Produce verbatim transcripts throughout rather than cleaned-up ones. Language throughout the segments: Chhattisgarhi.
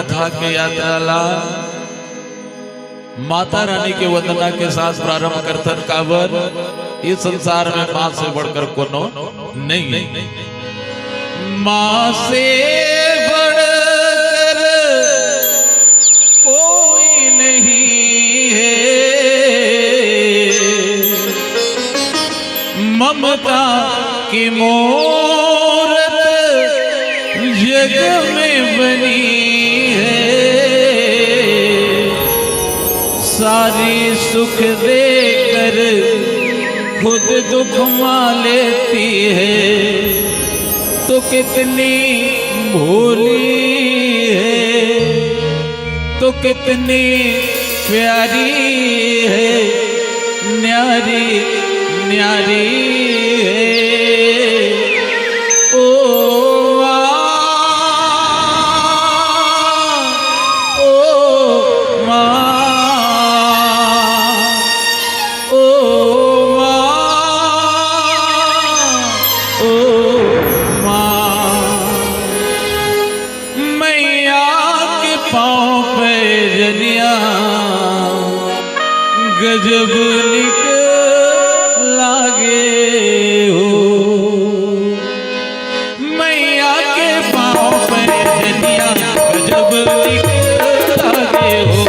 कथा के यात्रा ला माता रानी के वंदना के साथ प्रारंभ करथन, काबर ये संसार में माँ से बढ़कर कोनो नहीं। माँ से बढ़कर कोई नहीं है, ममता की मूरत जग में बनी है। सारी सुख देकर खुद दुख मा लेती है, तो कितनी भोली है, तो कितनी प्यारी है, न्यारी न्यारी है। ओ माँ, ओ माँ, ओ माँ, ओ माँ। मैया के पाँव पे जनिया गजब निक लागे हो। मैया के पाँव पे जनिया गजब निक लागे हो।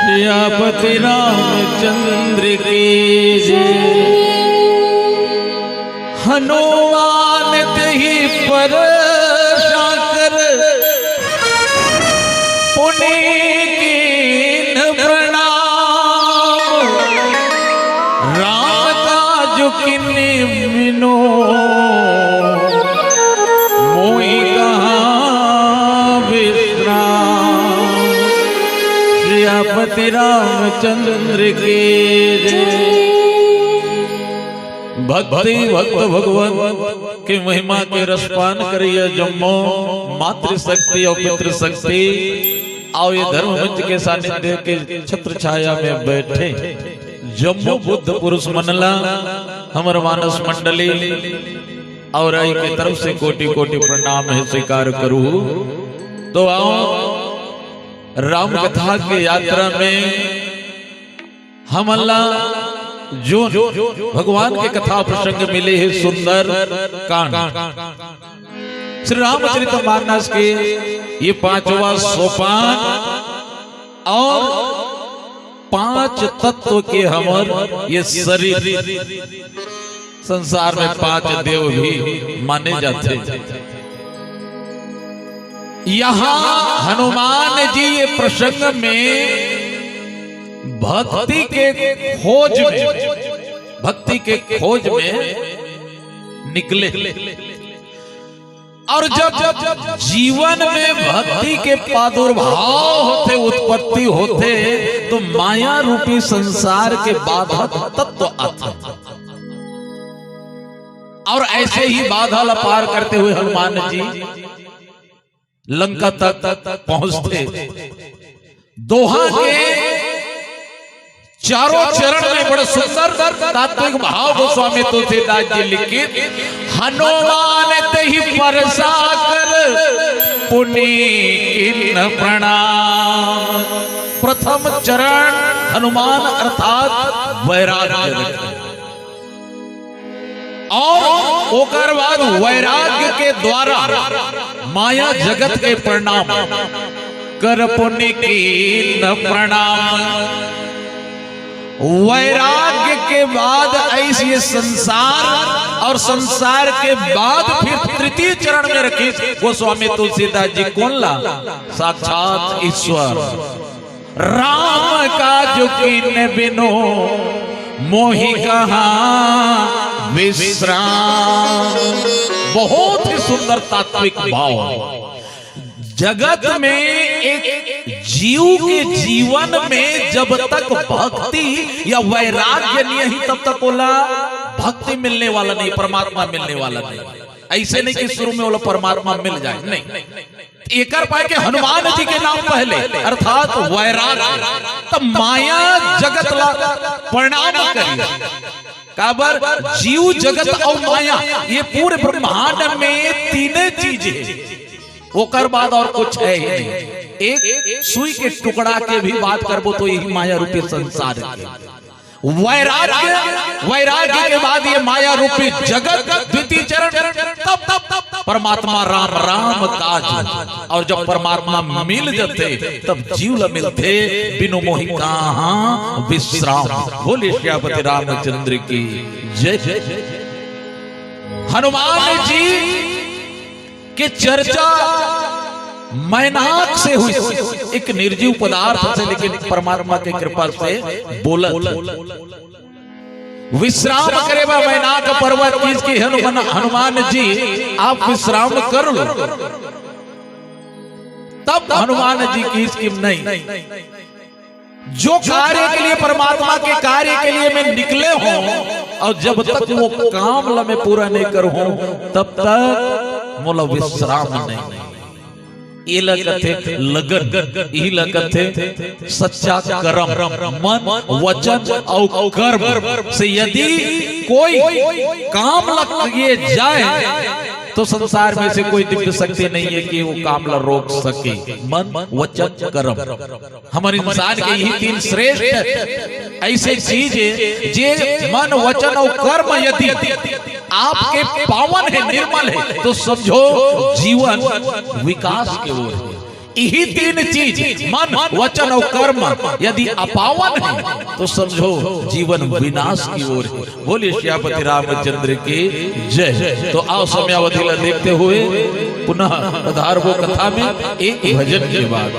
श्री सियापति रामचंद्र की जय। हनुमान तेहि पर साकर पुनि कीन्ह प्रणाम। राम काज किन्हि मिनो मोहि कहा विश्राम। श्री सियापति रामचंद्र की जय। भक्ति भक्त भगवंत के महिमा के रसपान करिया जम्मो मातृशक्ति अउ पितृशक्ति। अउ ये धर्म मंच के सानिध्य के छत्र छाया में बैठे जम्मो बुद्ध पुरुष मन ला हमर मानस मंडली और आई के तरफ से कोटि कोटि प्रणाम हे, स्वीकार करू। तो आओ, राम कथा के यात्रा में हमन ला जोन भगवान के कथा प्रसंग मिले हे, सुंदर कांड, श्री रामचरित मानस के ये पांचवा सोपान और पांच तत्व के हमर ये शरीर, संसार में पांच देव भी माने जाते। यहाँ हनुमान जी ये प्रसंग में भक्ति के खोज में, भक्ति के खोज में निकले। और जब जीवन में भक्ति के प्रादुर्भाव होथे, उत्पत्ति होथे, तो माया रूपी संसार के बाधक तत्व आथे। और ऐसे ही बाधा ला पार करते हुए हनुमान जी लंका तक पहुंचते। दोहा के चारों चरण में बड़े सुंदर तात्विक भाव गोस्वामी तुलसीदास जी लिखित, हनुमान तहि परसा कर पुनि कीन्ह प्रणाम। प्रथम चरण हनुमान अर्थात वैराग्य रखे। और ओकर बाद वैराग्य के द्वारा माया जगत के प्रणाम, कर पुनि कीन्ह प्रणाम। वैराग्य के बाद ऐसे संसार, और संसार के बाद फिर तृतीय चरण में रखे गोस्वामी तुलसीदास जी। कौन ला? साक्षात ईश्वर। राम काज कीन्ह बिनु मोहि कहाँ विश्राम। बहुत ही सुंदर तात्विक भाव। जगत में एक जीव के जीवन में जब तक भक्ति या वैराग्य नहीं है, तब तक ओला भक्ति मिलने वाला नहीं, परमात्मा मिलने वाला नहीं। ऐसे नहीं कि शुरू में ओला परमात्मा मिल जाए, नहीं। एकर पाए के हनुमान जी के नाम पहले, अर्थात वैराग्य। तब माया जगत ला प्रणाम करिए। काबर? जीव जगत और माया, ये पूरे ब्रह्मांड में तीने चीज है, ओकर बाद और कुछ है ही नहीं। एक सुई के टुकड़ा के भी बात करबो तो यही माया रूपी संसार है। वैराग्य, वैराग्य के बाद ये माया रूपी जगत, द्वितीय चरण, तब, तब, तब परमात्मा राम, राम काज। और जब परमात्मा मिल जाते, तब जीव ल मिलते, बिनु मोहि कहाँ विश्राम। बोलिए सियापति रामचंद्र की जय। हनुमान जी के चर्चा मैनाक से हुई, एक निर्जीव पदार्थ से, लेकिन परमात्मा के कृपा से बोलत। विश्राम करे बा मैनाक पर्वत, किहिस कि हनुमान, हनुमान जी आप विश्राम कर लो। तब हनुमान जी किहिस कि नहीं, जो कार्य के लिए, परमात्मा के कार्य के लिए मैं निकले हूं, और जब तक वो काम ला मैं पूरा नहीं करूं, तब तक मोला विश्राम नहीं। एला कथे लगन, इही ला कथे सच्चा करम, मन, वचन और कर्म से यदि कोई काम ला किए जाए, तो संसार में से कोई दिव्य शक्ति नहीं है कि वो काम ला रोक सके। मन, वचन, कर्म। हमर इंसान के यही तीन श्रेष्ठ ऐसे चीज है, जे मन, वचन और कर्म यदि आपके पावन है, निर्मल है, तो समझो जीवन विकास के ओर है। यही तीन चीज, मन, वचन और कर्म, यदि अपावन है, तो समझो जीवन विनाश की ओर है। बोलिए सियापति रामचंद्र की जय। तो आओ, समयावधि ला देखते हुए पुनः पधारबो कथा में एक भजन के बाद।